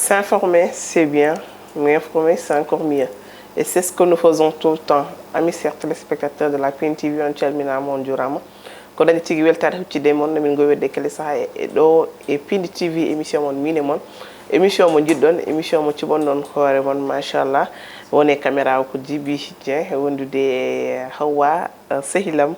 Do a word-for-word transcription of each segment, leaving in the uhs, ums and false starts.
S'informer, c'est bien, mais informer, c'est encore mieux. Et c'est ce que nous faisons tout le temps. Amis chers téléspectateurs de la Queen T V, on calminaama, on njuuraama. Ko dañde tigi weltaare huccitde e mon, no min ngowi waɗde kala sahaa e, e ɗo e Pindi T V, émission mon, miin e mon. Émission mo njiɗɗon, émission mo cuɓonɗon hoore mon, machallah. Woni e caméra o ko Djiby Dieng, wondude e Hawa, eh, sehilam.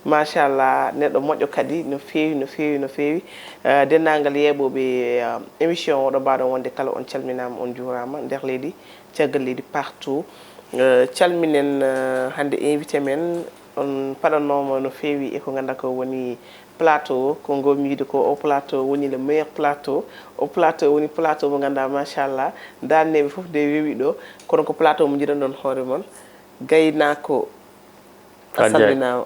Machallah, neɗɗo moƴƴo kadi, no feewi, no feewi, no feewi. Eh, denndaangal yeeɓooɓe, eh, émission o ɗo mbaaɗon wonde kala, on calminaama, on njuuraama, nder leydi, caggal leydi, partout. Eh, calminen, eh, hannde invité men, on paɗannooma no feewi e ko ngannduɗaa ko woni plateau o, ko ngomi yiide ko o plateau woni le meilleur plateau. O plateau woni plateau mo ngannduɗaa, machallah, daalneeɓe fof de wewi ɗo, kono ko plateau mo njiɗanɗon hoore mon, gaynaako. A Fat Ndiaye. Salminaama.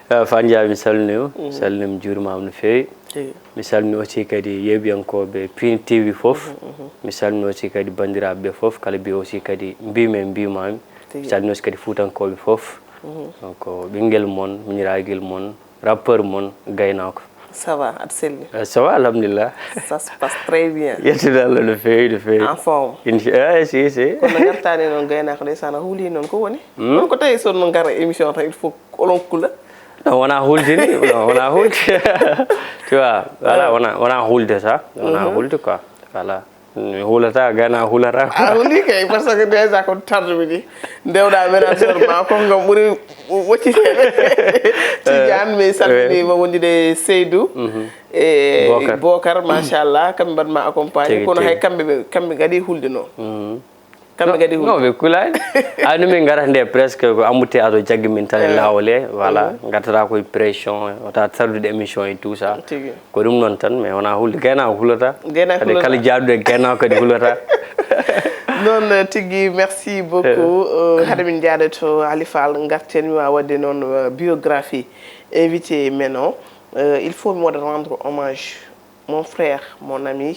Ah, Fat Ndiaye, mi salminiima. Mhm. Salminiima, juurimaama no feewi. Tigi. Mi salmini aussi kadi yeeɓiyankooɓe Pin T V fof. Mhm, mhm. Mi salmini aussi kadi banndiraaɓe ɓe fof, kala mbiyo aussi kadi mbimi e mbimaami. Tigi. Mi salmini aussi kadi fuutankooɓe fof. Mhm. Donc, ɓinngel mon, miñiraagel mon, rappeur mon, gaynaako. Ça va, aɗa selli? Eh, ça va, alhamdulillah. Ça se passe très bien. Yettude Allah no feewi, no feewi. En forme? Incha-, eh, si, si. Kono ngartaani noon gaynaako, ndeysaan, a huuli noon, ko woni? Hmm? On ko tawi so no ngara émission tan, il faut oɗon kula? Non, wona hulde ni, non, wona hulde. Tu vois, voilà, wona, wona hulde ça. Wona hulde quoi. Voilà. Mi hulata, gaynaako hulata quoi. A huuli kay, parce que déjà ko tarde mi ni. Ndewɗaa ménageur ma, ko ngam ɓuri ɓocci. Tidiane, mi salmini mo wondude Seydou. Mhm. E Bokar. Bokar, machallah, kamɓe mbaɗ ma accompagné. Tigi, kono tigi. Hay kamɓe ɓe, kamɓe kadi hulde noon. Mhm. Kamɓe kadi non, ɓe kulaani. Ay, no min ngarata nde presque ko embouteillage o jaggi min tan e laawol he, voilà. Mhm. Ngartata koye pression, wota tardude émission et tout ça. Tigi. Ko ɗum noon tan, mais wona hulde. Gaynaako hulata. Gaynaako kadi hulata. Kala jaaduɗo e gaynaako kadi hulata. Noon, eh, tigi, merci beaucoup. Eh. Eh, hade min njaada to Ali Fall, ngarten mi waawa waɗde noon, eh, biographie invité men o. Eh, il faut mi waɗa rendre hommage mon frère, mon ami,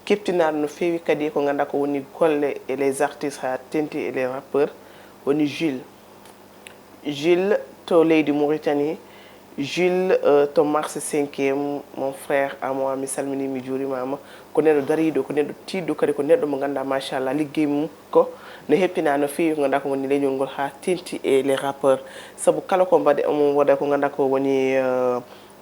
keptinaaɗo no feewi kadi ko ngannduɗaa ko woni golle e les artistes haa teeŋti e les rappeurs, woni Jules. Jules to leydi Mauritanie, Jules, euh, to marché cinquième, mon frère à moi, mi salminii, mi juurimaama. Ko neɗɗo dariiɗo, ko neɗɗo tiiɗɗo kadi, ko neɗɗo mo ngannduɗaa, machallah, liggey mum ko no heppinaa no feewi ko ngannduɗaa ko woni leñol ngol haa teeŋti e les rappeurs. Sabu kala ko mbaɗe, omo waɗa ko ngannduɗaa ko woni, euh,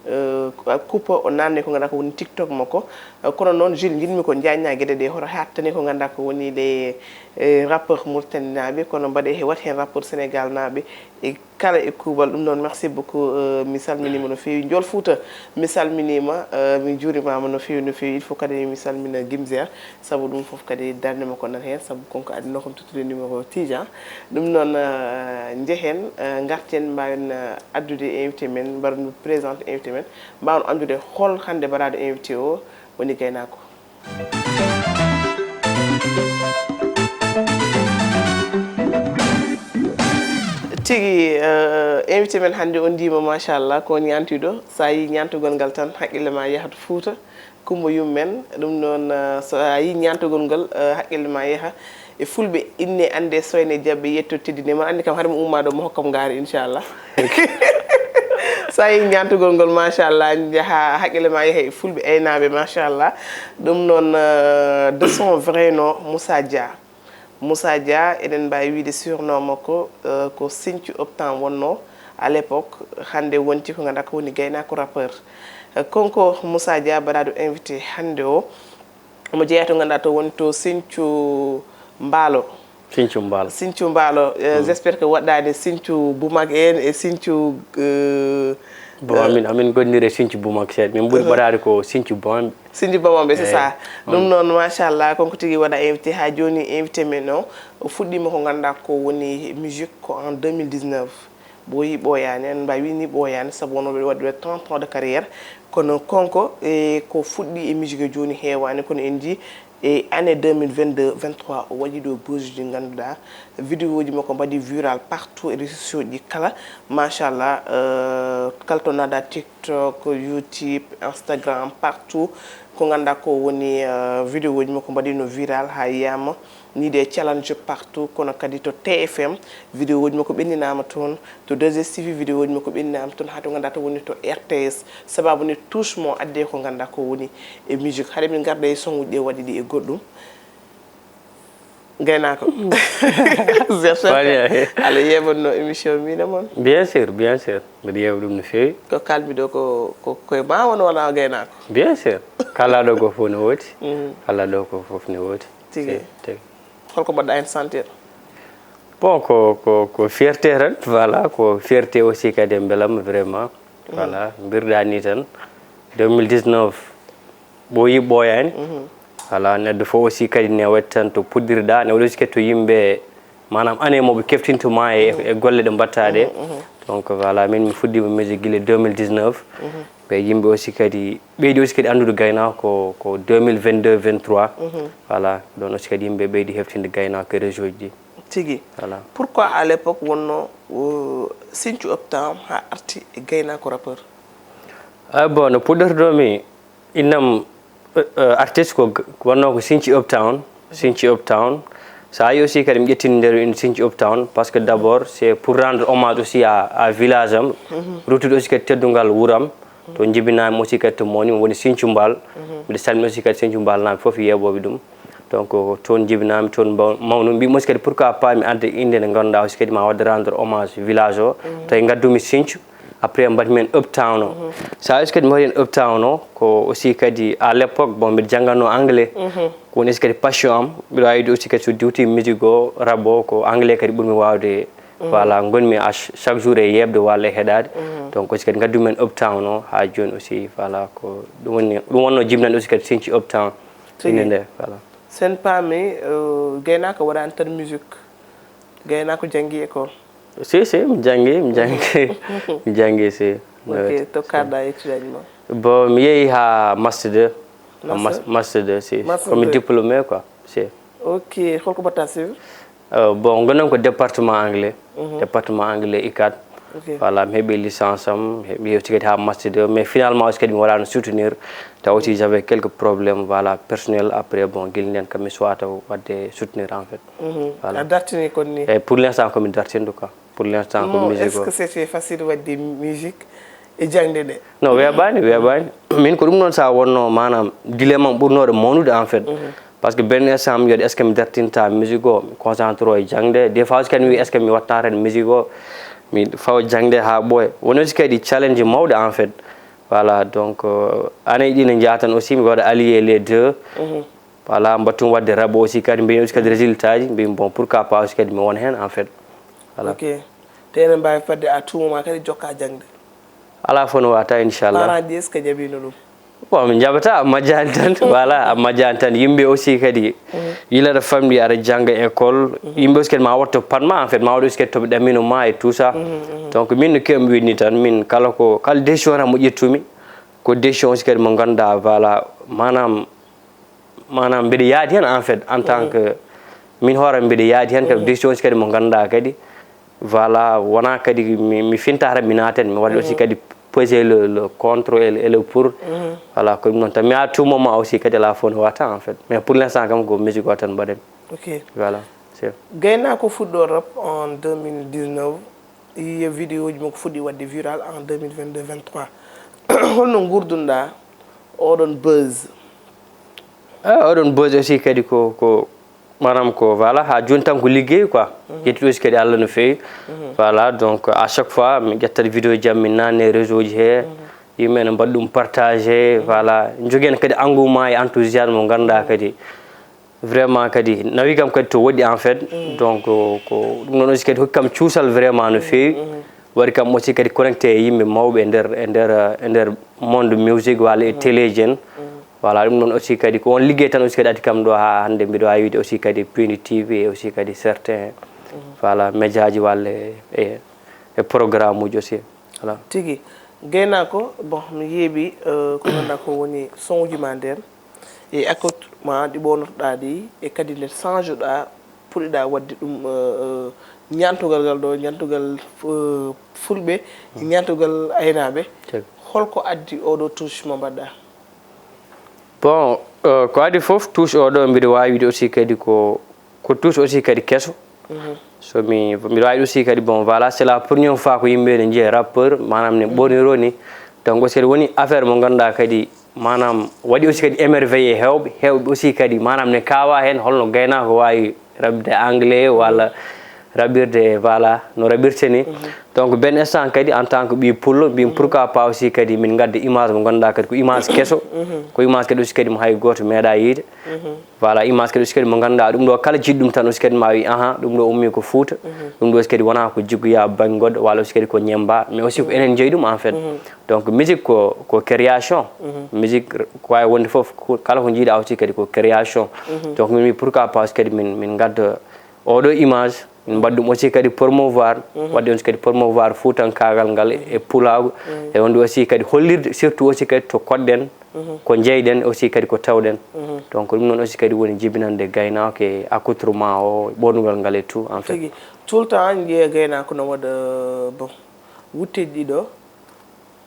eh, kuupa o naatne ko ngannduɗaa ko woni TikTok makko. Eh, kono noon, Jules, njiɗmi ko njaaññaa geɗe ɗe, hoto haaɗtane ko ngannduɗaa ko woni les, eh, rappeurs mauritanienaaɓe, kono mbaɗe he, waɗ heen rappeur sénégalnaaɓe e kala e kuuɓal. Ɗum noon, merci beaucoup, eh, mi salminiima no feewi. Njool Fuuta, mi salminiima, eh, mi juurimaama no feewi, no feewi. Il faut kadi mi salmina Gimzer. Sabu ɗum fof kadi darnde makko nana heen, sabu kanko adduno kam tottude numéro Tidian. Ɗum noon, eh, njehen, eh, ngarten, mbaawen, eh, addude invité men, mbaɗen présente invité men, mbaawen anndude hol hannde mbaɗaaɗo invité o woni gaynaako. Tigi, eh, invité men hannde o ndiima, machallah, ko ñaantiiɗo. So a yii ñaantugol ngal tan, haqqille ma yaha to Fuuta. Kumba yummen, ɗum noon, eh, so a yii ñaantugol ngol, eh, haqqille ma yaha e fulɓe, inne, annde, soyne, jaɓɓe, yetto, teddine. Mon anndi kam, hade mi ummaa ɗo, mi hokkam ngaari, inchallah. So a yii ñaantugol ngol, machallah, njaha, haqqille ma yaha e fulɓe aynaaɓe, machallah. Ɗum noon, eh, de son vrai nom, Moussa Dia. Moussa Dia, eɗen mbaawi wiyde surnom makko, eh, ko Sinthiou Optan wonnoo à l'époque, hannde wonti ko ngannduɗaa ko woni gaynaako rappeur. Eh, kanko Moussa Dia mbaɗaaɗo invité hannde o, omo jeyaa to ngannduɗaa to woni to Sinthiou Mbaalo. Sinthiou Mbaalo. Sinthiou Mbaalo, eh, j'espère que waɗaani Sinthiou Boumak en e Sinthiou, eh, bon, eh, amin, amin ngonndiri e Sinthiou Boumak seeɗa. Min ɓuri ɓadaade ko Sinthiou Boumak. Sinthiou Boumak, c'est ça. Ɗum noon, machallah, kanko tigi waɗa invité haa jooni. Invité men o, o fuɗɗiima ko ngannduɗaa ko woni musique ko en deux mille dix-neuf. Ɓooyi ɓooyaani, en mbaawi ni ɓooyaani, sabu wonno ɓe waɗi ɓe trente ans de carrière. Kono kanko, e ko fuɗɗi e musique jooni heewaani, kono en njii e année deux mille vingt-deux, vingt-trois, o waɗi ɗo buzz ji ngannduɗaa, vidéo ji makko mbaɗi viral partout e réseaux sociaux ji kala, machallah, euh, kala to naada TikTok, YouTube, Instagram, partout. Ko ngannduɗaa ko woni, eh, vidéoji makko mbaɗiino viral haa yiyaama nii de challenge partout, kono kadi to T F M vidéoji makko ɓenninaama toon, to deux S T V vidéoji makko ɓenninaama toon, haa to ngannduɗaa to woni to R T S. Sababu ni touche mo adde ko ngannduɗaa ko woni e musique. Haɗe min ngarda e songuji ɗi waɗi ɗi e goɗɗum. Gaynaako. Zerterte. Aɗa yeeɓanno émission Miin e Mon? Bien sûr, bien sûr. Mbiɗa yeeɓa ɗum no feewi. Ko kalmi ɗo ko, ko, ko e ma won wona gaynaako? Bien sûr. Kala ɗo ko fof no woodi. Mhm. Kala ɗo ko fof no woodi. Tigi. Tigi. Holko mbaɗɗa heen sentir? Bon, ko, ko, ko fierté tan, voilà, ko fierté aussi kadi e mbelam vraiment. Mhm. Voilà, mbirɗa ni tan. Deux mille dix-neuf, ɓooyi ɓooyaani. Mhm. Voilà, neɗɗo fof aussi kadi ne waɗi tan to puɗɗirɗa, ne waɗi aussi kadi to yimɓe, maanaam, année mo ɓe keftinta ma e, mhm, e golle ɗe mbaɗta ɗe. Mhm, mhm. Donc, voilà, min mi fuɗɗiima musique gila deux mille dix-neuf. Mhm. Ɓe yimɓe aussi kadi, ɓeydi aussi kadi anndude gaynaako ko, ko deux mille vingt-deux vingt-trois. Mhm. Voilà, ɗoon aussi kadi yimɓe ɓeydi heftinde gaynaako e région ji ɗi. Tigi. Voilà. Pourquoi à l'époque wonno, euh, Sinthiou Uptown haa arti e gaynaako rappeur? Ah, bon, no puɗɗorto mi, innam, euh, euh, artiste ko g-, wonno ko Sinthiou Uptown, Sinthiou Uptown. So a yi aussi kadi mi ƴettini nder inde Sinthiou Uptown, parce que d'abord c'est pour rendre hommage aussi à, à village am, mhm, ruttude aussi kadi teddungal wuram. To jibinaami aussi kadi to mawni, mi woni Sinthiou Mbal. Mhm. Mbiɗa salmina aussi kadi Sinthiou Mbal naaɓe fof yeeɓooɓe ɗum. Donc, toon jibinaami, toon mbaw-, mawnumi. Mbiimi aussi kadi, pourquoi pas mi adda innde nde ngannduɗaa aussi kadi ma waɗde rendre hommage village o. Mhm. Tawi ngaddumi Sinthiou, après mbaɗmi heen Uptown o. Mhm. So a aussi kadi mi waɗi heen Uptown o, ko aussi kadi à l'époque, bon, mbiɗa jannganno anglais. Mhm. Ko woni aussi kadi passion am. Mbiɗa waawi wiide aussi kadi so diwti musique o, rap o, ko anglais kadi ɓurmi waawde. Mhm. Voilà, ngonmi à ch-, chaque jour e yeeɓde walla e heɗaade. Mhm. Donc aussi kadi ngaddumi heen Uptown o haa jooni aussi, voilà, ko ɗum woni, ɗum wonno jibinande aussi kadi Sinthiou Uptown. Tigi. Inde nde, voilà. So en paami, euh, gaynaako waɗaani tan musique. Gaynaako janngi école. Si, si, mi janngi, mi janngi. Mi janngi, si. Ok, to kaaɗɗa étude aji ma? Bon, mi yehi haa master deux. Haa mas-, master? Master deux, si. Master deux. Ko mi diplômé, quoi, si. Ok, holko mbaɗta suivre? Euh, bon, ngonanmi ko département anglais. Mhm. Département anglais, UCAD. Ok. Voilà, mi heɓi licence am, he-, mi yewti kadi haa master deux, mais finalement aussi kadi mi waɗaano soutenir. Taw aussi j'avais quelques problèmes, voilà, personnels. Après, bon, gila nden kam mi suwata waɗde soutenir en fait. Mhm. Voilà. A dartini kon ni? Et pour l'instant, ko mi dartinɗo quoi. Pour l'instant, ko musique o. Est-ce que c'était facile waɗde musique e jaŋde ɗe? Non, weeɓaani, weeɓaani. Min ko ɗum noon, so a wonno, maanaam, dilemme am ɓurnooɗo mawnude, en fait. Mhm. Parce que benn instant, mi wiyat, est-ce que mi dartinta musique o, mi concentre o e jaŋde? Des fois aussi kadi, mi wiya, est-ce que mi watta tan musique o, mi fawa jaŋde haa ɓooya? Woni aussi kadi challenge mawɗo, en fait. Voilà, donc, euh, année ɗi ne njaha tan aussi, mi waɗa allier les deux. Mhm. Voilà, mbaɗtumi waɗde rap aussi kadi, mbiimi aussi kadi résultat ji, mbiimi, bon, pourquoi pas aussi kadi mi wona heen, en fait. Voilà. Ok. Te ene mbaawi fadde à tout moment kadi jokka jaŋde? Alaa fof no waawata, inchallah. Parents ji, est-ce que njaɓiino ɗum? Bon, mi njaɓataa, a majjaani tan. Voilà, a majjaani tan. Yimɓe aussi kadi, mhm, yilata famɗi aɗa jannga école. Mhm. Yimɓe aussi kadi ma waɗ to paɗ ma, en fait, ma waɗ aussi kadi to ɓe ɗamino ma et tout ça. Mhm, mhm. Donc, min no keewmi wiide ni tan, min kala ko, kala décision tan mo ƴettumi, ko décision aussi kadi mo ngannduɗaa, voilà, maanaam, maanaam, mbiɗa yaadi heen, en fait, en tant, mhm, que min hoore am, mbiɗa yaadi heen kadi, mhm, décision aussi kadi mo ngannduɗaa kadi, voilà, wonaa kadi mi, mi finta tan mi naata heen, mi waɗa aussi, mhm, kadi peser le, le contre et le, et le pour. Mhm. Voilà, ko ɗum noon tan. Mais à tout moment aussi kadi alaa fof no waawata, en fait. Mais pour l'instant kam ko musique o tan mbaɗanmi. Ok. Voilà, c'est. Gaynaako fuɗɗo rap en deux mille dix-neuf, yiye vidéo ji makko fuɗɗi waɗde viral en deux mille vingt-deux vingt-trois. Holno nguurdunoɗaa oɗon buzz? Ah, oɗon buzz aussi kadi ko, ko, maanaam ko, voilà, haa jooni tan ko liggey quoi. Mhm. Yettude aussi kadi Allah no feewi. Mhm. Voilà, donc à chaque fois mi ƴettat vidéo ji am, mi naatna e réseau ji he. Mhm. Yimɓe ne mbaɗa ɗum partagé, mhm, voilà. Jogen kadi engouement e enthousiasme mo ngannduɗaa, mhm, kadi vraiment kadi nawi kam kadi to woɗɗi, en fait. Mm. Donc, ko ɗum noon aussi kadi hokki kam cuusal vraiment no, mm, feewi. Mm. Waɗi kam aussi kadi connecté e yimɓe mawɓe e nder, e nder, e nder monde musique walla e, mm, télé ji en. Mm. Voilà, ɗum noon aussi kadi ko on liggey tan aussi kadi addi kam ɗo haa hannde mbiɗo waawi wiide aussi kadi Pindi T V et aussi kadi certains, mm, voilà, média ji walla e, e, e programme uji aussi. Voilà. Tigi. Gaynaako, bon, mi yeeɓi, euh, ko ngannduɗaa ko woni son uji ma nder, e accoutrement ɗi ɓornotoɗaa ɗi, e kadi nde change-ɗaa, puɗɗiɗaa waɗde ɗum, euh, euh, ñaantugal ngal ɗo, ñaantugal, euh, fulɓe, mm, ñaantugal aynaaɓe. Tigi. Holko addi oɗo touche mo mbaɗɗaa? Bon, euh, ko adi fof, touche o ɗo mbiɗo wawi wiide aussi kadi ko ko touche aussi kadi keso. So mi mbiɗo wawi aussi kadi, bon, voilà, c'est la première fois ko yimɓe ne njiya rappeur manam ne ɓorniro ni. Donc aussi kadi woni affaire mo ganduɗa kadi manam waɗi aussi kadi émerveillé hewɓe hewɓe aussi kadi manam ne kawa hen holno gaynako wawi raɓɓirde anglais walla raɓɓirde, voilà, no raɓɓirte ni. Donc ben instant kadi en tant que ɓi pullo mbimi pourquoi pas aussi kadi min gadda image mo ganduɗa kadi ko image keso, ko image kadi aussi kadi mo hay goto meeɗa yiide. Voilà, image kadi aussi kadi mo ganduɗa ɗum ɗo kala jiɗɗo ɗum tan aussi kadi ma wi aha ɗum ɗo ummi ko Fouta. Ɗum ɗo aussi kadi wona ko jiggoya banggoɗɗo walla aussi kadi ko ñemba mais aussi ko enen jeeyi ɗum en fait. Donc musique ko ko création. Musique ko wawi wonde foof kala ko jiiɗa aussi kadi ko création. Donc min mi pourquoi pas aussi kadi min min gadda oɗo image min mbaɗa ɗum aussi kadi promouvoir, waɗde aussi kadi promouvoir fuutankaagal ngal e pulaagu, e wonde aussi kadi hollirde surtout aussi kadi to koɗɗen, ko jeyɗen aussi kadi ko tawɗen. Donc ɗum noon aussi kadi woni jibinande gaynaako e accoutrement o, ɓornugol ngal e tout en fait. Tigi. Tout le temps njiya gaynaako no waɗa, bon, wutteeji ɗiɗo.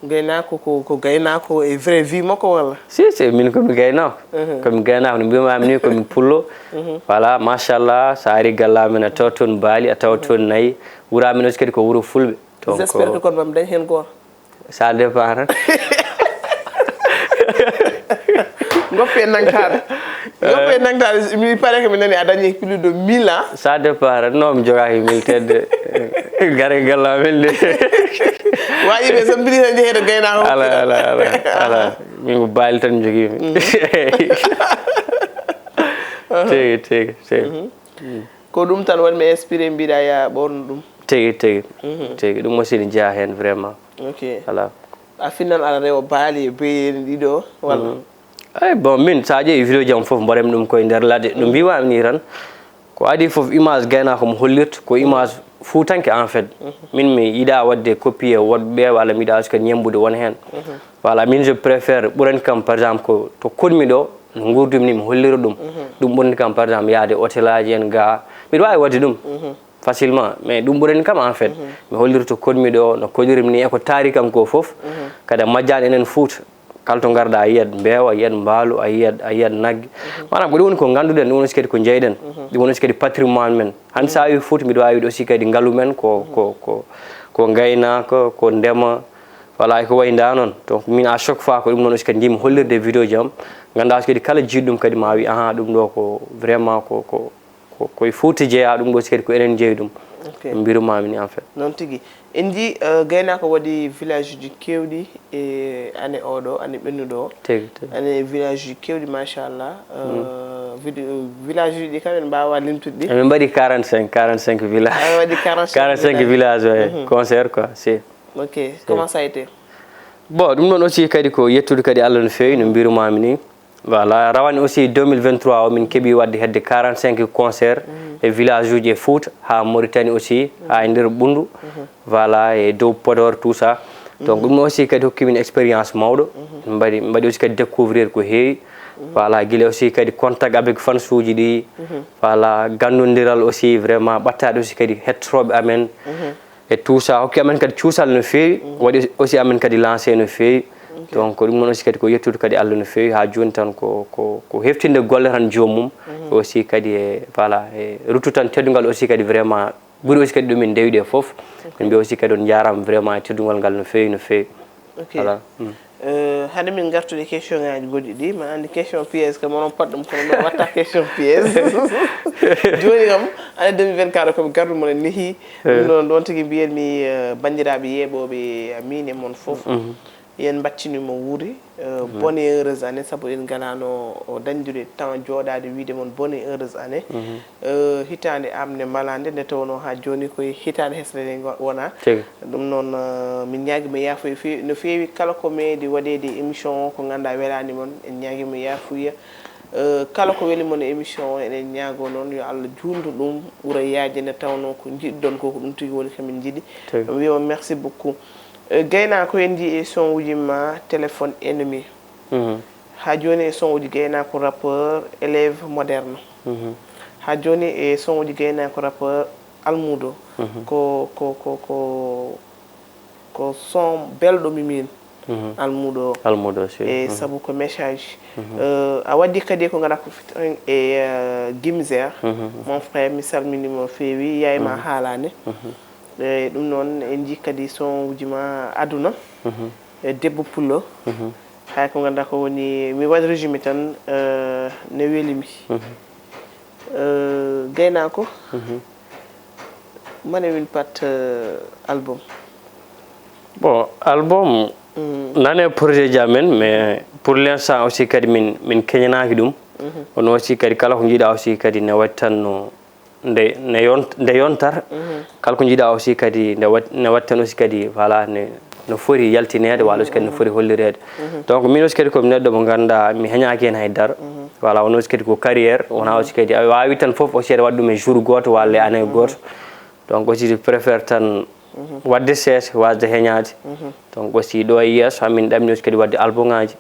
Gaynaako ko ko gaynaako e vrai vie makko walla? Si si, min komi gaynaako. Komi gaynaako no mbimami ni komi pullo. Voilà, machallah, sa ari galla amen a tawa toon baali, a tawa toon nayi. Wura amen aussi kadi ko wuro fulɓe. Donc j'espère que kon mami dañ hen goto. Ça dépend tan. Goppe nangtaade. Goppe nangtaade, mi pare ko mi nani a dañi plus de mille ans. Ça dépend tan. Non, mi jogaaki mille tedde. Gare galla amen de. Waji ɓe so mbili tan jeheede gaynaako. Ala ala ala ala. Min ko baali tan jogiimi. Tigi tigi tigi. Ko ɗum tan waɗi mi inspiré mbiɗa ya ɓorno ɗum. Tigi tigi. Tigi ɗum aussi ne jeyaa heen vraiment. Ok. Voilà. A finnan aɗa rewa baali e beyeeni ɗiɗo walla? Eyi bon, min so a ƴeewi vidéo ji am fof mbaɗatmi ɗum koye nder ladde no mbiwami ni tan. Ko adi fof image gaynaako mo hollirta ko image fuutanke en fait. Min mi yiɗa waɗde copier woɗɓe walla mi yiɗa aussi kadi ñembude won heen. Voilà, min je préfère ɓurani kam par exemple ko to koɗmi ɗo no nguurdumi ni mi hollira ɗum. Ɗum ɓurani kam par exemple yaade hôtel aji en ga mbiɗa wawi waɗde ɗum. Facilement, mais ɗum ɓurani kam en fait. Mi hollirta koɗmi ɗo no koɗirmi ni e ko taari kam ko fof. Kadi a majjani enen Fouta, kala to garɗa a yiyat mbeewa, a yiyat mbaalu, a yiyat a yiyat nagge. Maanaam ko ɗum woni ko ngannduɗen, ɗum woni aussi kadi ko jeyɗen. Ɗum woni aussi kadi patrimoine men. Hannde so a wi Fouta mbiɗa wawi wiide aussi kadi ngalu men ko ko ko ko ngaynaaka, ko ndema. Voilà, e ko wayi nda noon. Donc min à chaque fois ko ɗum noon aussi kadi njimi hollirde vidéo ji am. Ngannduɗa aussi kadi kala jiiɗo ɗum kadi ma wi aha ɗum ɗo ko vraiment ko ko ko koye Fouta jeeya, ɗum ɗo si kadi ko enen jeeyi ɗum. Ok. Mbirumami ni en fait. Noon tigi. En njii gaynaako waɗi village uji keewɗi e année oɗo année ɓennuɗo o. Tigi tigi. Année village uji keewɗi machallah. Village uji ɗi kam en mbawa limtude ɗi. Emin mbaɗi quarante-cinq quarante-cinq village. Aɗa waɗi quarante-cinq village o e concert quoi si. Ok. Comment ça a été? Bon, ɗum ɗon aussi kadi ko yettude kadi Allah no feewi no mbirumami ni. Voilà, rawane aussi deux mille vingt-trois o min keeɓi waɗde hedde quarante-cinq concert e village uji e Fouta ha Mauritanie aussi ha e nder Ɓunndu. Voilà, e dow Podor tout ça. Donc ɗum aussi kadi hokki min expérience mawɗo. Mbaɗi mbaɗi aussi kadi découvrir ko heewi. Voilà, gila aussi kadi contact avec fans uji ɗi. Voilà, gandodiral aussi vraiment ɓattaɗo aussi kadi hettoɓe amen. E tout ça hokki amen kadi cuusal no feewi, waɗi aussi amen kadi lancé no feewi. Donc ɗum noon aussi kadi ko yettude kadi Allah no feewi ha joni tan ko ko ko heftinde golle tan joomum. Aussi kadi e voilà e ruttu tan teddungal aussi kadi vraiment ɓuri aussi kadi ɗumin ndewide e foof. Min mbiya aussi kadi on jarama vraiment e teddungal ngal no feewi no feewi. Ok. Voilà. Hade min gartude question ngaji goɗɗi ɗi ma andi question piège kam onon poɗɗum kono ɗo watta question piège. Joni kam année deux mille vingt-quatre komi gardu mon e nehi. Ɗum noon ɗon tigi mbiyanmi bandiraɓe yeeɓoɓe amin e mon foof. Yen mbattinimo wuuri bonne heureuse année sabu en galano o dañdude temps jooɗade wiide mon bonne heureuse année. Hitaande am nde malaande nde tawno ha joni koye hitaande hesre nde wona. Ɗum noon min ñaagima yaafo e feewi no feewi kala ko meeɗi waɗeede e émission o ko ganduɗa welani mon en ñaagima yaafuya. Kala ko weli mon e émission o eɗen ñaago noon yo Allah juulnu ɗum ɓura yaajde nde tawno ko jiɗɗon ko ko ɗum tigi woni kamin jiɗi. Mi wiyama merci beaucoup. Gayna ko en jii e son uji ma téléphone ennemi. Ha joni e son uji gayna ko rappeur élève moderne. Ha joni e son uji gayna ko rappeur almudo. Ko ko ko ko ko son belɗo mi min. Almuudo o. Almuudo aussi. E sabu ko message. Eh, a waddi kadi ko ngara ko fit e eh, Gimzer. Mon frère, mi salmini mo feewi, yaay ma haalani. E ɗum noon en njii kadi son uji ma aduna. E debbo pullo. Hay ko ngannduɗaa ko woni mi waɗi résumé tan eh, ne weli mi. Eh, gaynaako. Mane win pat eh, album. Bon, album nane projet ji amen, mais pour l'instant aussi kadi min min keñanaaki ɗum. Kono aussi kadi kala ko njiɗa aussi kadi ne waɗi tan no nde ne yon nde yontar. Kala ko njiɗa aussi kadi nde waɗi ne waɗi tan aussi kadi voilà ne no foti yaltineede walla aussi kadi no foti hollireede. Donc min aussi kadi komi neɗɗo mo ngannduɗaa mi heñaaki heen hay dara. Voilà, won aussi kadi ko carrière wona aussi kadi a waawi tan fof aussi aɗa waɗa ɗum e jour gooto walla e année gooto. Donc aussi je préfère tan waɗde sees wasde heñaade. Donc aussi ɗo e yeeso hamin ɗamni aussi kadi waɗde album ngaji.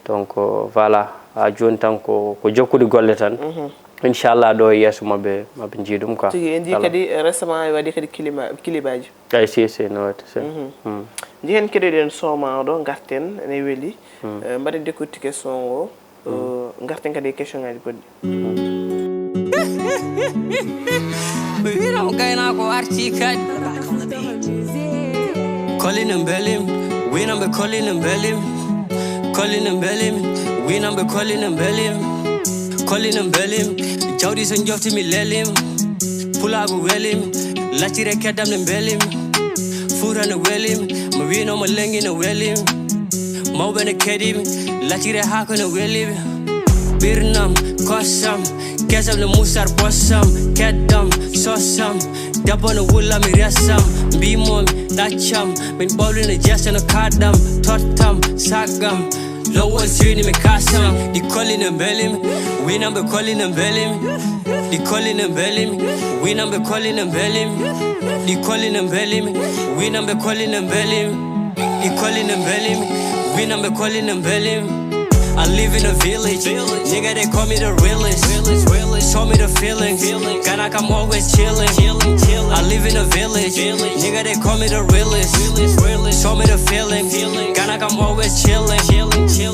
Donc voilà, ha joni tan ko ko jokkude golle tan. Inchallah ɗo e yeeso maɓe maɓe njii ɗum quoi. Tigi en njii kadi récemment a waɗi kadi clima clip aji. Ay si si no waɗi si. Njehen keɗoɗen son ma oɗo garten ene weli. Mbaɗen décortiquer son o. Ngarten kadi e question ngaji goɗɗi. Mi wino mo gayna ko arti kadi. Kolina mbelim, wina mbe kolina mbelim. Kolina mbelim, wina mbe kolina mbelim. Kolina mbelim, jawdi so jofti mi lelim. Pulago welim, laccire keddam ne mbelim. Fuuta ne welim, mi wino mo lengi ne welim. Mawɓe ne keɗimi, laccire haako ne welim. Ɓirnam, kosam, kesam ne musar bosam, keddam, sosam. Debbo ne wulla mi resam, mbimomi ɗaccam. Min ɓawlina jesta no kaɗɗam, tottam, saggam. Lowol sini mi kasam, ɗi kolli ne mbelim. Winamɓe kolli ne mbelim. Ɗi kolli ne mbelim. Winamɓe kolli ne mbelim. Ɗi kolli ne mbelim. Winamɓe kolli ne mbelim. Ɗi kolli ne mbelim. Winamɓe kolli ne mbelim. I live in a village, nigga, they call me the realest. Show me the feeling, Ghana, I'm always chilling. I live in a village, nigga, they call me the realest. Show me the feeling, Ghana, I'm always chilling.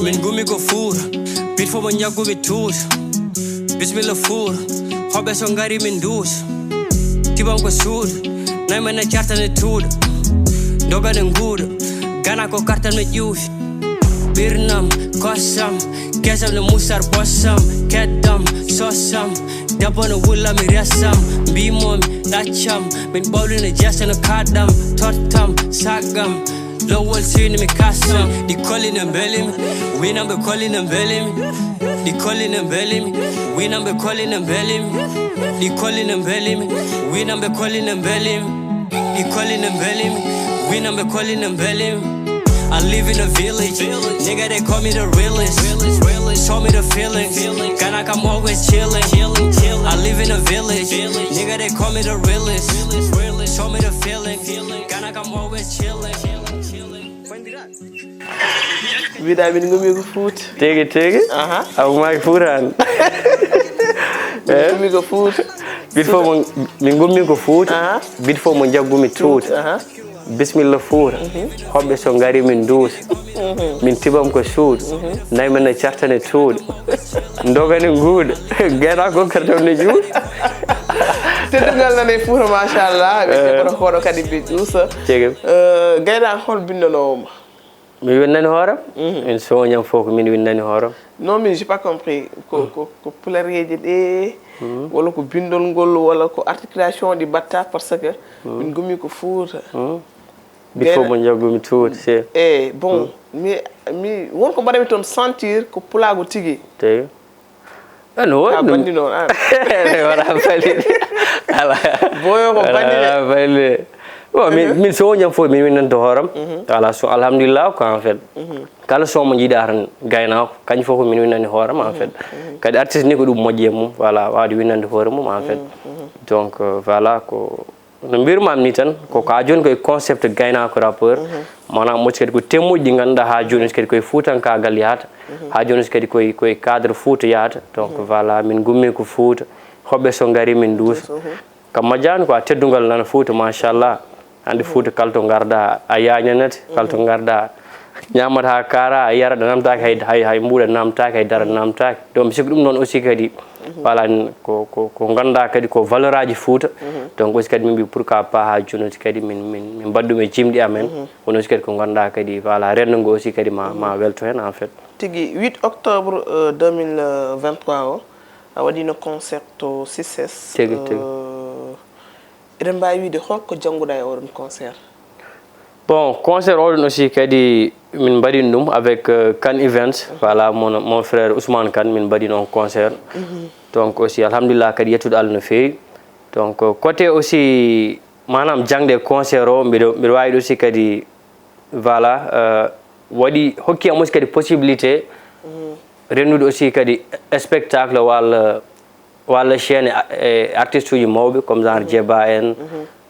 Min gumi ko fuur, bit fo mo ñaggumi tuus. Bismillah fuur, hoɓe so ngari min duus. Tibam ko suud, nay men ne cartane tuuɗo. Dogane nguuɗo, gana ko kartan me ƴuufi. Ɓirnam, kosam, kesam ne musar bosam, keddam, sosam. Debbo no wulla mi resam, mbimomi ɗaccam. Min ɓawlina jesta no kaɗɗam, tottam, saggam. Lowol sini mi kasam, ɗi kolli ne mbelim. Winamɓe kolli ne mbelim. Ɗi kolli ne mbelim. Winamɓe kolli ne mbelim. Ɗi kolli ne mbelim. Winamɓe kolli ne mbelim. Ɗi kolli ne mbelim. Winamɓe kolli ne mbelim. I live in a village, nigga, they call me the realest. Show me the feeling, Ghana, I'm always chilling. I live in a village, nigga, they call me the realest. Show me the feeling, Ghana, I'm always chilling. Mbiɗa min ngumi ko fuuta. Tigi tigi. Aha. Aw maaki fuuta an. Min ngumi ko fuuta. Bit fof mo min ngummi ko fuuta. Aha. Bit fof mo jaggumi tuuta. Aha. Bismillah fuuta. Hoɓɓe so ngari min duusa. Min tibam ko suudu. Nayi men no cartane tuuɗo. Dogane nguuɗo. Gayna ko kartam ne juuɗo. Teddungal nana e fuuta machallah. Ɓe keɓata koɗo kadi ɓe ƴuusa. Cegem. Gayna hol binndanowo ma? Mi winnani hooram. Min soñam fof ko min winnani hooram. Non, mais j'ai pas compris. Ko ko ko pulareeje ɗe walla ko binndol ngol walla ko articulation ɗi mbatta parce que min gumi ko fuuta. Bit fof mo jaggumi tuuti se. Eh bon, mi mi won ko mbaɗami toon sentir ko pulaagu tigi. Tawi. Ano ka bandi noon an. Wala bandi. Ala. Boyo ko bandi de. Wala bandi. Bon, min min so ñam fof min min nanta hooram. Ala so alhamdulillah ko en fait. Kala son mo jiiɗa tan gaynaako kañum fof ko min winnani hooram en fait. Kadi artiste ni ko ɗum moƴƴi e mum voilà wawde winnande hoore mum en fait. Donc voilà ko no mbirmami ni tan ko ka joni koye concept gaynaako rappeur. Maanaam moƴƴi kadi ko temmuji ɗi ngannduɗaa ha joni kadi koye fuutankaagal yahata. Ha joni kadi koye koye cadre fuuta yahata donc voilà min gummi ko fuuta. Hoɓɓe so ngari min duusa. Kam majjani quoi teddungal nana fuuta machallah. Hande fuuta kala to garɗa a yañanete kala to garɗa. Ñaamata haa kaara, a yara, ɗa namtaaki hay, hay, hay mbuuɗa namtaaki, hay dara namtaaki. Donc, mi sikki ɗum noon aussi kadi, voilà, ko, ko, ko ngannduɗaa kadi ko valeur aji Fuuta. Donc, aussi kadi min mbi pourquoi pas haa jooni aussi kadi min, min, min mbaɗa ɗum e jimɗi amen. Kono aussi kadi ko ngannduɗaa kadi, voilà, renndo ngo aussi kadi ma, ma welto heen en fait. Tigi, huit octobre, euh, deux mille vingt-trois o, a waɗino concert to Six S. Tigi, tigi. Euh, eɗen mbaawi wiide holko jannguɗaa e oɗon concert? Bon, concert oɗon aussi kadi min mbaɗino ɗum avec, euh, Kane Events. Voilà, mon, mon frère Ousmane Kane, min mbaɗino on concert. Donc aussi, alhamdulillah, kadi yettude Allah no feewi. Donc, euh, côté aussi, maanaam jaŋde concert o, mbiɗo, mbiɗo waawi aussi kadi, voilà, euh, waɗi, hokki am aussi kadi possibilité renndude aussi kadi spectacle walla, walla chaîne, e artiste uji mawɓe, comme genre Jeeba en,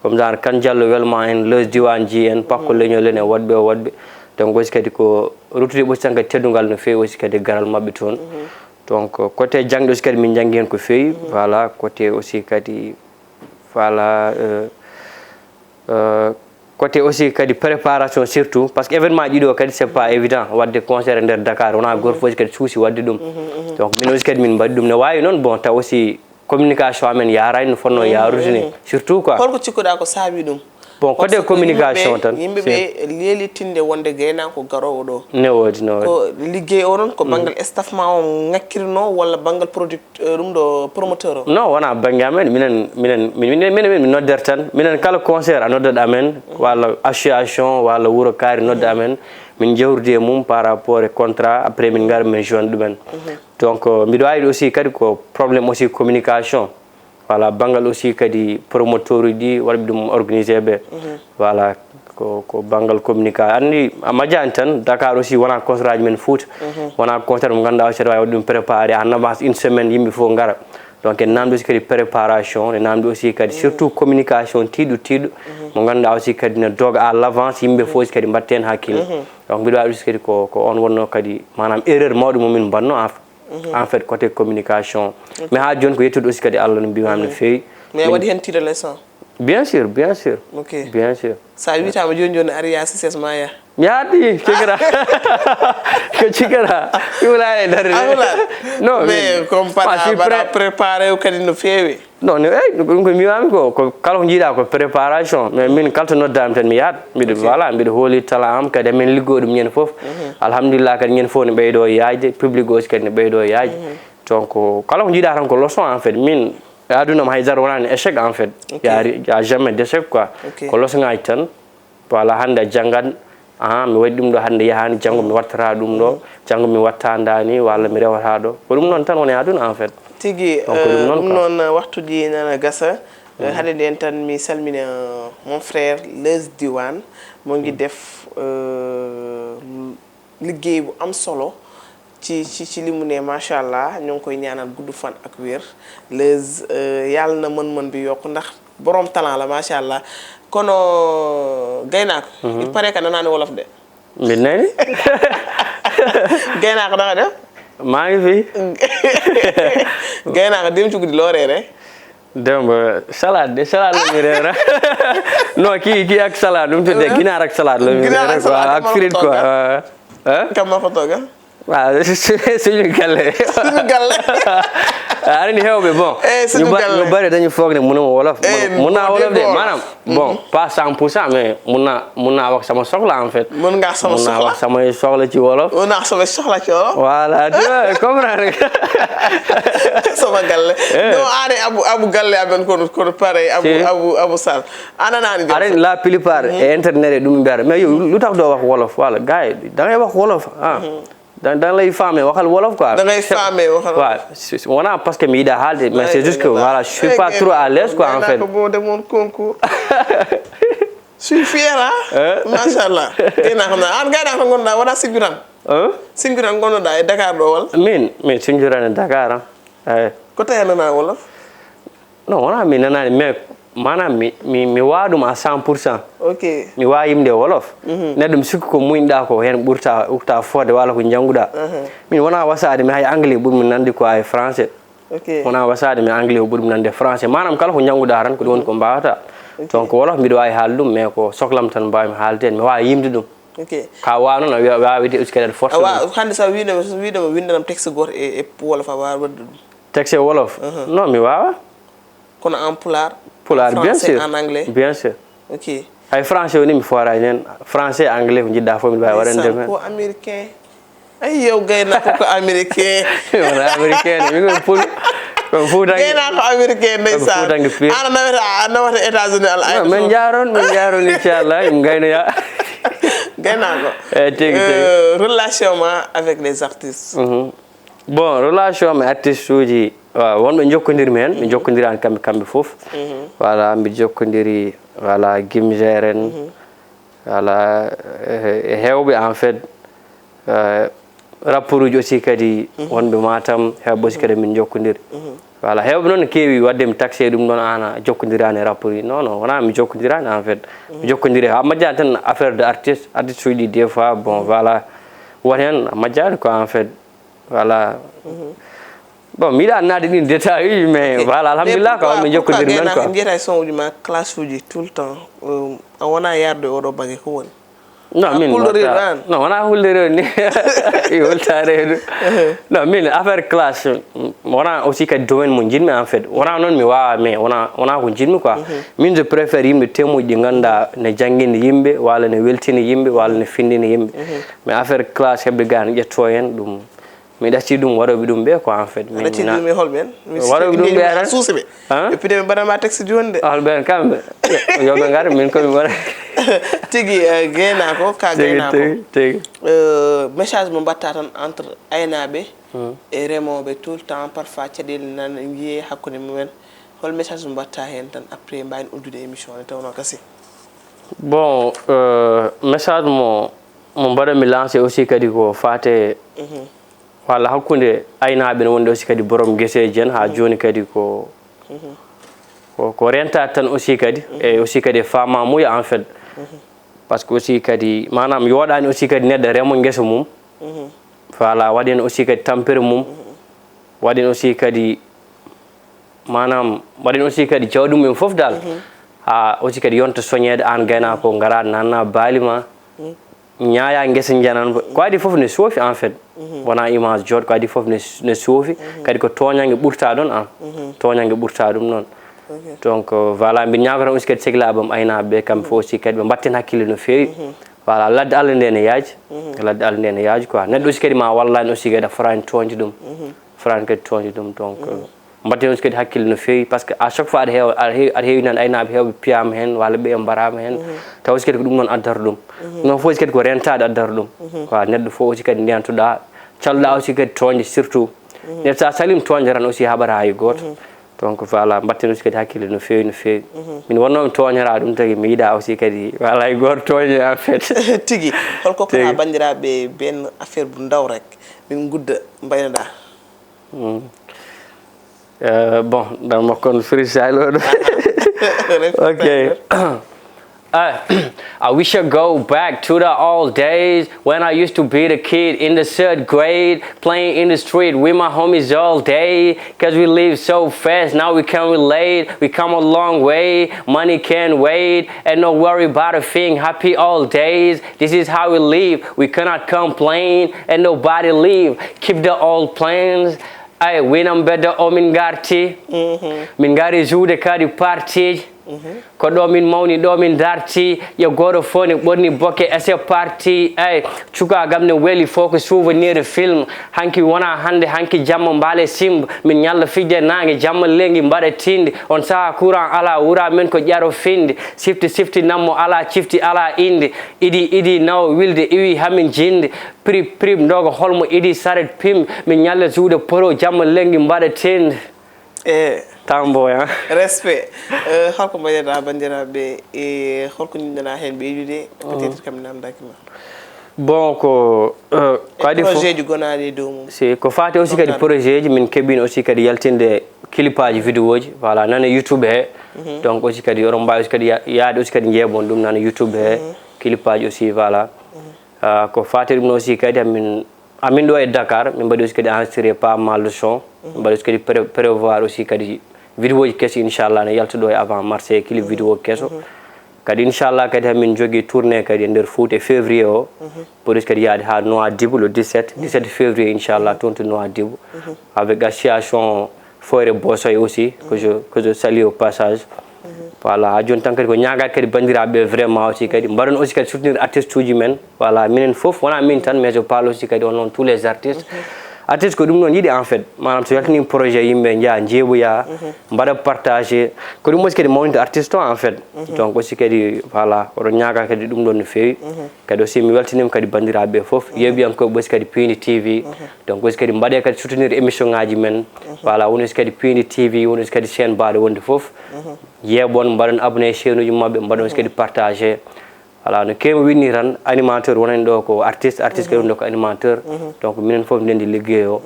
comme genre Kan Jallo Welma en, Leuz Diwane G en, Pakko Leñol en, e woɗɓe, e woɗɓe. Donc aussi kadi ko ruttude aussi tan kadi teddungal no feewi aussi kadi garal maɓɓe toon. Donc, côté jaŋde aussi kadi min njanngi heen ko feewi. Voilà, côté aussi kadi, voilà, euh, euh, côté aussi kadi préparation surtout, parce que événement ɗiɗo kadi c'est pas évident, waɗde concert e nder Dakar, wonaa gooto fof aussi kadi suusi waɗde ɗum. Donc, min aussi kadi min mbaɗi ɗum. No waawi noon, bon, taw aussi communication amen yaaraani no fotnoo yaarude ni, surtout quoi. Holko cikkuɗaa ko saabi ɗum? Bon, côté communication tan, yimɓe ɓe leelitinde wonde gaynaako garoowo ɗo. Ne woodi, ne woodi. Ko liggey o noon, ko banngal staff ma o ŋakkirnoo walla banngal produit, eh, ɗum ɗo promoteur o? Non, wonaa bannge amen. Minen, minen, min, minen, minen, min noddere tan. Minen kala concert a noddat amen, walla association, walla wuro kaari nodda amen. Min jawridi e mum par rapport e contrat, après min ngara min joindre ɗumen. Donc, euh, mbiɗo waawi aussi kadi ko problème aussi communication. Voilà, banngal aussi kadi promoteur uji ɗi, waɗɓe ɗum organisé ɓe. Voilà, ko, ko banngal communication. Anndi, a majjaani tan, Dakar aussi wonaa concert aji men Fuuta. Wonaa concert mo ngannduɗaa aussi aɗa waawi waɗde ɗum préparé en avance une semaine, yimɓe fof ngara. Donc, en namdi aussi kadi préparation, en namdi aussi kadi surtout communication tiiɗo, tiiɗo, mo ngannduɗaa aussi kadi ne doga à l'avance, yimɓe fof aussi kadi mbaɗta heen hakkille. Donc, mbiɗo waawi aussi kadi ko, ko on wonnoo kadi, maanaam, erreur mawɗo mo min mbaɗnoo, en, en fait, côté communication. Mais haa jooni ko yettude aussi kadi Allah no mbiimaami no feewi. Mais a waɗi heen tiiɗo leçon? Bien sûr, bien sûr. Ok. Bien sûr. So a wiytaama jooni jooni a ari yaa Six S ma yaa? Mi yaadi, cikira. Ko cikira. Mi wulaani e darde. A wulaani? Non, mais comme mbaɗa préparé o kadi no feewi. Non, no, eyi, ɗum ko mbiimaami ko, ko kala ko njiiɗaa ko préparation. Mais min kala to noddaami tan mi yahat. Mbiɗo, voilà, mbiɗo hooli talent am kadi amin liggoo ɗum ñande fof. Alhamdulillah kadi ñande fof ne ɓeydoo yaajde, public aussi kadi ne ɓeydoo yaajde. Donc, kala ko njiiɗaa tan ko leçon en fait. Min, e aduna am hay dara wonaani échec en fait. Ok. Y a ri-, y a jamais d'échec quoi. Ok. Ko leçon ngaji tan. Voilà, hannde a janngat, ah, mi waɗi ɗum ɗo hannde yahaani, janngo mi wattata ɗum ɗo, janngo mi watta ndaani, walla mi rewata ɗo. Ko ɗum noon tan woni aduna en fait. Tigi, donc, ko ɗum eh, noon ɗum quoi. Noon, eh, waxtuuji nana gasa. Eh, hade nden tan mi salmina, eh, mon frère Leuz Diwane, mo ngi def, eh, liggéey bu am solo ci, ci, ci li mu ne, macha allah. Ñu ngi koy ñaanal gudd fan ak wér. Leuz, eh, yàlla na mën-mën bi yokk ndax borom talent la, macha allah. Kono, gaynaako, il paraît que nanaani wolof de. Mbiɗa nani. Gaynaako, naka def? Maa ngi fi. Gaynaako, dem ci guddi loo reere? Démb, salade de, salade la ñu reere. Non, kii, kii ak salade, nu mu tuddee? Ginaar ak salade la ñu reere quoi, ak frite quoi. Kan moo ko togga? Waaw, suñu galle. Suñu galle. Aɗa andi heewɓe, bon. Eh, suñu galle. Ñu bari dañu foog ne mënuma wolof. Eh, mun naa wolof de, maanaam. Bon, pas cent pour cent, mais mun naa, mun naa wax sama soxla en fait. Mun ngaa sama soxla? Mun naa wax samay soxla ci wolof. Mun naa wax samay soxla ci wolof? Voilà, tu vois, comprendre nga. Sama galle. Eh. Non, aɗa Abu, Abu galle amen kono, kono pareil, Abu, Abu, Abu Sall. Ananaani. Aɗa andi la plupart e internet e ɗum mbiyata. Mais yow, lu tax doo wax wolof? Voilà, gars yi, da ngay wax wolof, ah. Da, da lay faame waxal wolof quoi. Da ngay faame waxal wolof. Waaw, c'est, c'est, wonaa parce que mi yiɗaa haalde, mais c'est juste que, voilà, je suis pas trop à l'aise quoi en fait. Ko bon de mon concours. Je suis fier, hein? Machallah. Gaynaako, xam naa, an gaynaako ngonɗaa, wonaa Sinjuran? Hein? Sinjuran ngonɗaa e Dakar ɗo walla? Min, min Sinjuran e Dakar, hein? Eh. Ko tawi a nanaa wolof? Non, wonaa mi nanaani, mais maanaam mi, mi, mi waawaa ɗum à cent pour cent. Ok. Mi waawaa yimde wolof. Neɗɗo mi sikku ko muñɗaa ko heen ɓurta, ɓurta fotde walla ko njannguɗaa. Min wonaa wasaade mi hay anglais ɓurmi nande ko hay français. Ok. Wonaa wasaade mi anglais o ɓurmi nande français. Maanaam kala ko njannguɗaa tan ko ɗum woni ko mbaawata. Ok. Donc wolof mbiɗo waawi haalde ɗum, mais ko soklam tan mbaawmi haalde heen. Mi waawaa yimde ɗum. Ok. Ka waawa noon a wiya waawa wiide aussi kadi aɗa force Awa hande sa wiide so wiide mo windanam texte goto e e wolof a waawa wadde ɗum. Texte wolof non mi waawa. Kono en pulaar. Pulaar bien Français, sûr. En anglais. Bien sûr. Ok. Hay français woni mi foraani heen français anglais ko njiɗɗa fof mbiɗa waawi waɗande Ndeysaan, men. Ko américain. Ay yow gaynako ko américain. Wona américain ne min ko pul ko fuutanke. Gaynako américain ndeysaan. Fuutanke pire. Ana nawata a nawata États-Unis al Non, min njaaron min njaaron inchallah min ngaynoya. Gaynako. Eh, tigi, tigi. Euh, relation ma avec les artistes. Bon, relation am e artiste uji waaw wonɓe jokkondirmi heen mi jokkondiraani kamɓe kamɓe fof. Voilà mbi jokkondiri voilà Gimzer en. Voilà e heewɓe en fait. Rapport uji aussi kadi wonɓe Matam heewɓe aussi kadi min jokkondiri. Voilà heewɓe noon ne keewi waɗde mi taxe ɗum ɗoon aan a jokkondiraani e rapport uji non non wonaa mi jokkondiraani en fait. Mi jokkondiri haa majjani tan affaire de artiste artiste uji ɗi des fois bon voilà. Won heen a majjaani quoi en fait. Voilà. Bon mi yiɗa naade ɗin détail uji mais voilà alhamdulillah ko mi jokkodir men quoi. Mbiyata e son uji ma classe uji tout le temps a wona yarde oɗo bage ko woni? Non min Hulɗoriɗo an? Non wona hulɗori on ni. I hulta reedu. Non min affaire classe wona aussi kadi domaine mo jiɗmi en fait wona noon mi wawa mais wona wona ko jiɗmi quoi. Min je préfère yimɓe temuji ɗi ganduɗa ne jangguini yimɓe walla ne weltini yimɓe walla ne findini yimɓe. Mais affaire classe heɓde gani ƴetto hen ɗum. Mi ɗacci ɗum waɗoɓe ɗum ɓe quoi en fait. Min ɗacci ɗum e holɓen? Waɗoɓe ɗum ɓe aɗa suusa ɓe. E pide ɓe mbaɗanma texte joni de. Holɓen kamɓe? Yoɓe ngar min komi mbaɗa. Tigi gaynako ka gaynako. Tigi. Message mo mbatta tan entre aynaɓe e remoɓe tout le temps parfois caɗele nan jiye hakkude mumen. Hol message mo mbatta hen tan après mbawen uddude émission ne tawno kasi. Bon message mo mo mbaɗanmi lancé aussi kadi ko fate walla hakkunde aynaɓe ne wonde aussi kadi borom gueseji en ha joni kadi ko ko ko rentade tan aussi kadi e aussi kadi e famamuya en fait. Par ce que aussi kadi manam yoɗani aussi kadi neɗɗo remo guesa mum. Voilà waɗi hen aussi kadi tampere mum. Waɗi hen aussi kadi manam waɗi hen aussi kadi jawɗi mum en foof dal. Ha aussi kadi yonta soñede an gaynako gara nanna baali ma. Ñaaya ngesa njanan ko adi fof ne soofi en fait. Wona image jooɗ ko adi fof ne soofi. Kadi ko toñange ɓurta ɗon an. Toñange ɓurta ɗum noon. Donc voilà mbiɗa ñaagoo tan aussi kadi sehilaɓam aynaɓe ɓe kamɓe fof aussi kadi ɓe mbatten hakkille no feewi. Voilà ladde allah nde ne yaaji. Ladde allah nde ne yaaji quoi neɗɗo aussi kadi ma wallani aussi kadi a forani toñde ɗum. Forani kadi toñde ɗum donc. Mbatten aussi kadi hakkille no feewi par ce que à chaque fois aɗa heewa aɗa heewi aɗa heewi nan aynaɓe heewɓe piyama hen walla ɓe mbarama hen. Taw aussi kadi ko ɗum noon addata ɗum. Ɗum noon fof aussi kadi ko rentade addata ɗum. Quoi neɗɗo fof aussi kadi ndentoɗa calɗa aussi kadi toñde surtout. Neɗɗo sa salima toñde tan aussi haɓata hay goto. Donc voilà mbatten aussi kadi hakkille no feewi no feewi. Min wonnomi toñora ɗum tagi mi yiɗa aussi kadi wala hay goto toñe en fait. Tigi. Holko kota bandiraɓe ben affaire bu ndaw rek min gudda mbaynoɗa. Uh, bon, dans mon con freestyle. Okay. Uh, I wish I go back to the old days when I used to be the kid in the third grade, playing in the street with my homies all day. Cause we live so fast, now we can relate. We come a long way, money can't wait. And no worry about a thing, happy all days. This is how we live, we cannot complain. And nobody leave, keep the old plans. Ay winam bedda o min garti. Min ngari juude kadi partiji. Ko ɗo min mawni ɗo min darti. Yo goto fof ne ɓorni boke ese parti ay cukagam ne weli fof ko souvenir film. Hanki wona hande hanki jamma mbaale simb min ñalla fijde nange jamma lengi mbaɗa tinde on saha courant ala wura men ko ƴaro finde sifti sifti nammo ala cifti ala inde. Idi idi nawo wilde iwi hamin jinde. Prip prip ndogo holmo idi saret pim. Min ñalla juuɗe poro jamma lengi mbaɗa tinde. E tamboya. Respect. Holko mbaɗirɗa bandiraɓe e holko jiɗɗa hen ɓeydude? Peut-être kam mi namdaki ma. Bon ko ko adi fof projet ji gonaɗi e dow mum. Si ko fati aussi kadi projet ji min keɓino aussi kadi yaltinde clip aji vidéo ji voilà nane youtube he. Donc aussi kadi oɗon mbawi aussi kadi yaade aussi kadi jeebon ɗum nane youtube he. Clip aji aussi voilà. Ko fati ɗum aussi kadi amin amin ɗo e dakar min mbaɗi aussi kadi enregistré pas mal de son. Min mbaɗi aussi kadi prévoir aussi kadi vidéo ji keso inchallah ne yaltuɗo e avant marché clip vidéo keso. Kadi inchallah kadi hamin jogui tournée kadi e nder Fouta e février o. Pour kadi yaade ha Nouadhibou le dix-sept, dix-sept février inchallah, toon to Nouadhibou, avec association Foire Bosoy aussi, que je, que je salue au passage. Voilà, ha joni tan kadi ko ñaagade kadi bandiraɓe vraiment aussi kadi mbaɗon aussi kadi soutenir artiste uji men. Voilà, minen foof wona min tan, mais je parle aussi kadi on noon tous les artistes. Artiste ko ɗum noon yiɗi en fait, manam so yaltini projet yimɓe jaa jeeɓoya, mbaɗa partagé, ko ɗum aussi kadi mawnita artiste o en fait. Donc aussi kadi voilà, oɗon ñaaga kadi ɗum ɗon no feewi. Kadi aussi mi weltanima kadi bandiraɓe foof, yeeɓiyankoɓe aussi kadi Pindi T V. Donc aussi kadi mbaɗe kadi soutenir émission ngaji men. Voilà, woni aussi kadi Pindi T V, woni aussi kadi chaîne baɗo wonde foof. Yeeɓon, mbaɗon abonné chaîne uji mabɓe, mbaɗon aussi kadi partagé. Voilà, no kewi winni tan animateur wonani ɗo ko artiste, artiste kadi woni ɗo ko animateur. Donc minen foof ndendi ligguey o.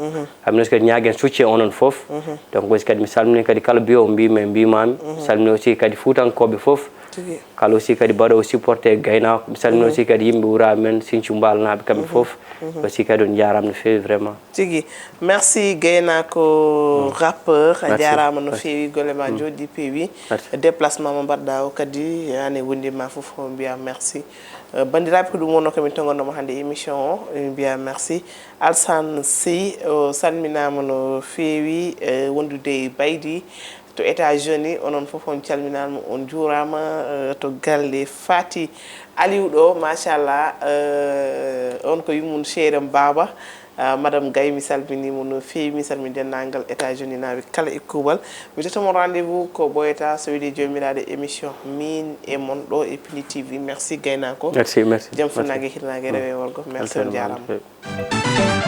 Hamin aussi kadi ñaagen soutien onon foof. Donc aussi kadi mi salmini kadi kala biyowo mbimi e mbimami. Mi salmini aussi kadi fuutankoɓe foof. Kala aussi kadi mbaɗowo supporté gaynako. Mi salmini aussi kadi yimɓe wura men Sinthiou Mbalnaɓe kamɓe foof. Aussi kadi on jarama no fewi vraiment. Tigi. Merci gaynako rappeur, a jarama no fewi, golle ma joɗi pewi. Déplacement mo mbaɗɗa o kadi ane wondima foof mbiya merci. Bandiraɓe, ko ɗum wonno komin togonnomo hande émission o, min mbiya merci. Alsan Sey o salminama no fewi, wondude e Baydi to États-Unis. Onon foof on calminama, on juurama to galle Fati Aliou ɗo, machallah. On ko yummum Cherim Baba. Madame Gaye, mi salminimo no fewi, mi salmini denndaangal États-Unis naaɓe kala e kuuɓal. Mi totta mon rendez-vous ko ɓooyata so weli jomiraɗo émission min e mon ɗo e Pindi T V. Merci gaynako. Merci, merci. Jam funnage hirnage rewe worgo. Merci, on jarama.